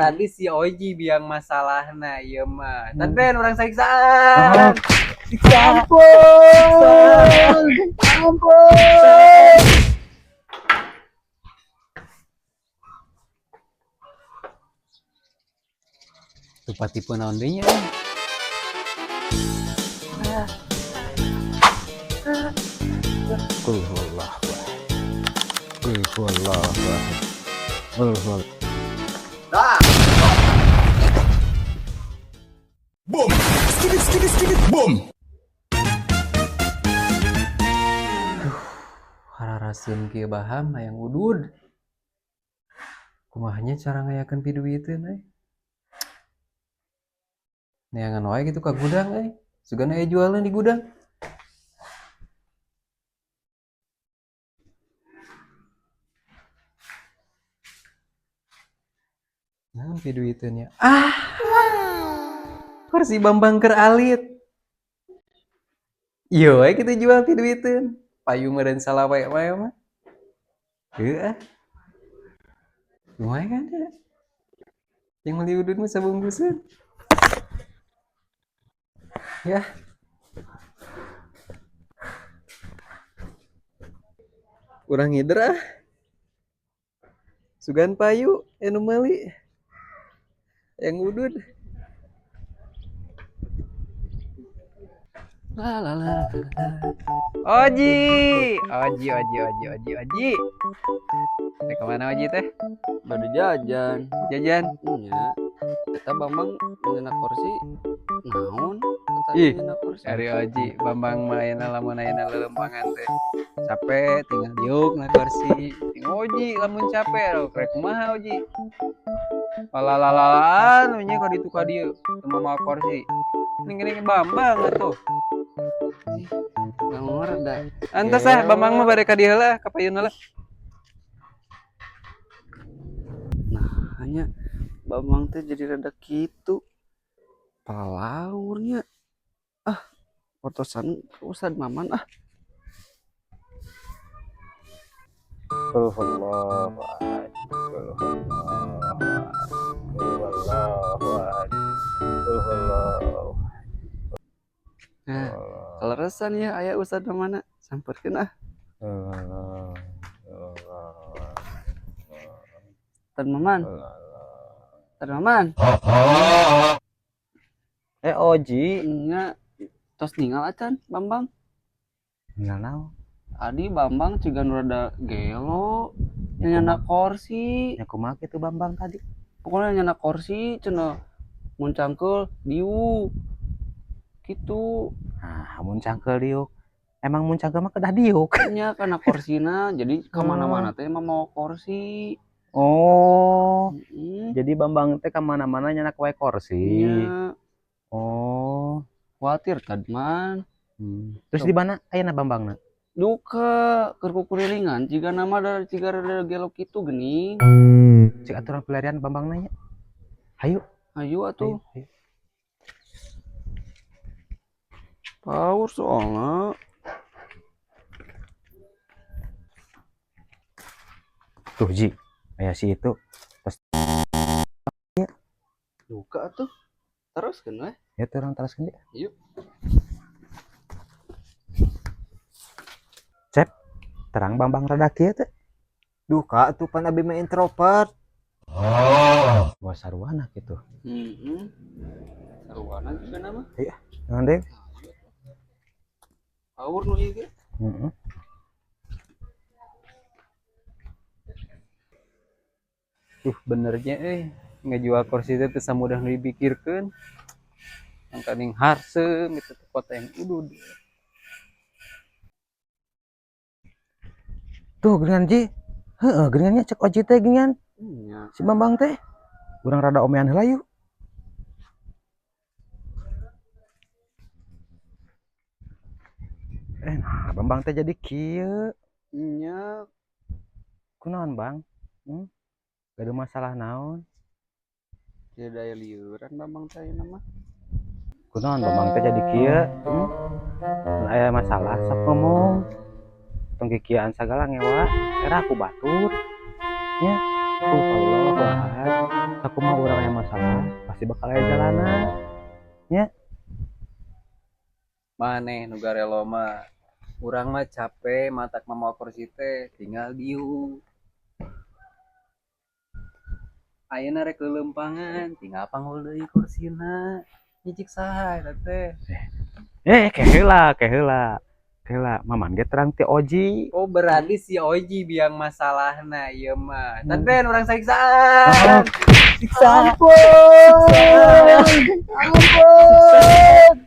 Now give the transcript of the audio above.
Tadi si Oji biang masalahna ieu mah. Tan ben urang siksaan. Siksaan. Ampun. Ampun. Tuh tipe naon deui nya? Qul huwallahu ahad. Qul huwallahu ahad. Qul huwallahu. Boom! Skibit, skibit, skibit, boom! Hararaseun kieu baham hayang udud. Kumaha nya cara ngayakeun piduiteun euy? Neangan wae kitu ka gudang euy. Sugan aya jualan di gudang. Naon piduiteun nya? Ah. Kursi Bambang keur alit. Ieu we kitu jual piduiteun. Payu meureun salawe wae mah. Heuh ah. Lumayan kan ya. Yang meuli udud mah sabungkuseun. Ya. Urang ngider ah. Sugan payu anu meuli. Yang udud. La la la la. Oji, Oji, Oji, Oji, Oji, Oji. Teh kemana Oji teh? Bade jajan. Jajan. Nya. Eta Bambang nyenak kursi naon? Eta Ih, nyenak kursi. Ari Oji, Bambang mah ayeuna lamun ayeuna leuleumpangan teh. Capek tinggal diuk na kursi. Ting Oji lamun capek aduh rek kumaha Oji. Palalalaan nya ka ditu ka dieu teu mawa kursi. Ning geuning Bambang atuh. Bambang mah rada. Antos ah Bambang mah bade ka dieu heula ka payun heula. Nah, hanya Bambang teh jadi rada kitu. Palaurnya. Ah, potosan Ustad Maman ah. Qul huwallahu ahad. Qul huwallahu ahad. Qul huwallahu ahad. Qul huwallahu ahad. Nah, kaleresan ya aya Ustad Maman samperkeun ah. Ustad Maman. Ustad Maman. Oji, Nya tos ninggal acan Bambang. Ninggal naon? Adi Bambang ciga nu rada gelo nyandak kursi. Nya kumaha kitu Bambang tadi? Pokoknya nyandak kursi cenah mun cangkeul diuk. Kitu. Nah, mun cangkeul diuk. Emang mun cangkeul mah kedah diuk. Nya kana korsina jadi ka mana-mana teh mah mawa kursi. Oh. Heeh. Jadi Bambang teh ka mana-mana nyandak wae kursi. Nya. Oh. Khawatir tad man. Terus di mana ayeuna Bambangna? Duka keur kukurilingan jiga nama da ciga rada gelo kitu geuning. Cik aturan pelarian Bambangna nya. Hayu. Hayu atuh. Hayu, hayu. Power soalna. Tuh Ji, aya si itu. Terus Duka atuh. Teruskeun we. Ya tuh orang teruskeun ya. Yuk. Cep, terang Bambang rada kieu teh. Duka atuh pan abi mah introvert. Oh. Wah saruana kitu. Heeh. Saruana juga nama. Iya, naon deui? Power nu ieu ge. Heeh. Duh benernya ngejual kursi teh teu samudah nu dipikirkeun. Angkaning harseum itu teh kota yang udud. Tuh geuningan Ji. Heeh, geuningannya cek Oji teh geuningan. Nya. Si Bambang teh. Urang rada omean heula yuk. Nah, Bambang teh jadi kieu. Nya. Kunaon, Bang? Gak ada masalah naon? Tidak daya liuran Bambang teh ayeuna mah. Kunaon Bambang teh jadi kieu? Mun aya masalah sok ngomong. Tong kikieuan sagala ngewa, era aku batur. Nya. Allahu ahad. Sakumaha urang aya masalah, pasti bakal aya jalanna. Maneh nu garelo mah. Urang mah capek matak mamawa kursi teh tinggal diuk. Ayeuna rek leuleumpangan, tinggal panggul deui kursina. Nyicik saha eta teh? Eh, ke heula, ke heula. Ke heula, Maman ge terang ti Oji. Oh, berarti si Oji biang masalahna ieu mah. Tadi urang siksaan. Siksa. Ampun. Ampun.